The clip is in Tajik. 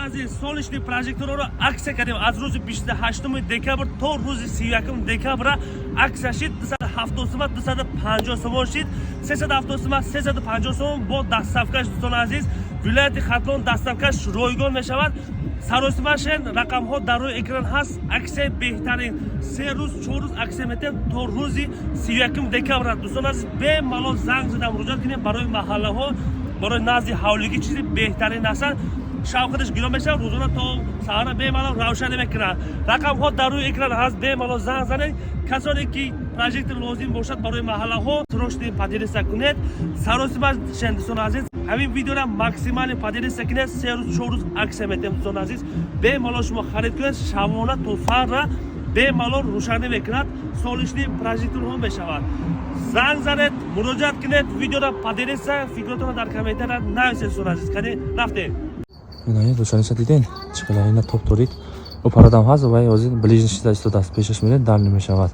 Азиз, солнечный прожекторҳоро аксия кардем. Аз рӯзи 28 декабр то рӯзи 31 декабра аксия шид. 270 сума, 250 сомон шид, 370 сума, 350 сомон бо доставкаш. Дӯстони азиз, вилояти Хатлон доставкаш ройгон мешавад. Саросимашен, рақамҳо дар рӯи экран ҳаст. Аксияи беҳтарин, 3 рӯз, 4 рӯз аксия метем то рӯзи 31 декабра. Дӯстон азиз, бемалол занг зада муроҷиат кунем. Барои маҳаллаҳо, барои назди ҳавлигӣ чизи беҳтарин ҳастанд. Шавқаташ гиро мешавад, рӯзона то саҳара бемалол равшанӣ мекунад. Рақамҳо дар рӯи экран ҳаст, бемалол занг занед. Касоне ки прожектор лозим бошад барои маҳаллаҳо, срочно поделиться кунед. Саросимашен, дӯстони азиз, ҳамин видеора максимально поделиться кунед. 3 рӯз, 4 рӯз аксия метем. Дӯстони азиз, бемалол шумо харид кунед, шабона то саҳара бемалол рӯшанӣ мекунад. Солнечный прожекторҳо мешавад. Занг занед, муроҷиат кунед, видеора поделиться, фикротонро дар комментария нависед. Дӯстони азиз, кани, рафтем. Ина, рӯшаниша диден, чӣ қадар? Ина, топ торик. О, парадам ҳаст, вай ҳозир ближний шида истодааст, пешаш меред, дальний мешавад.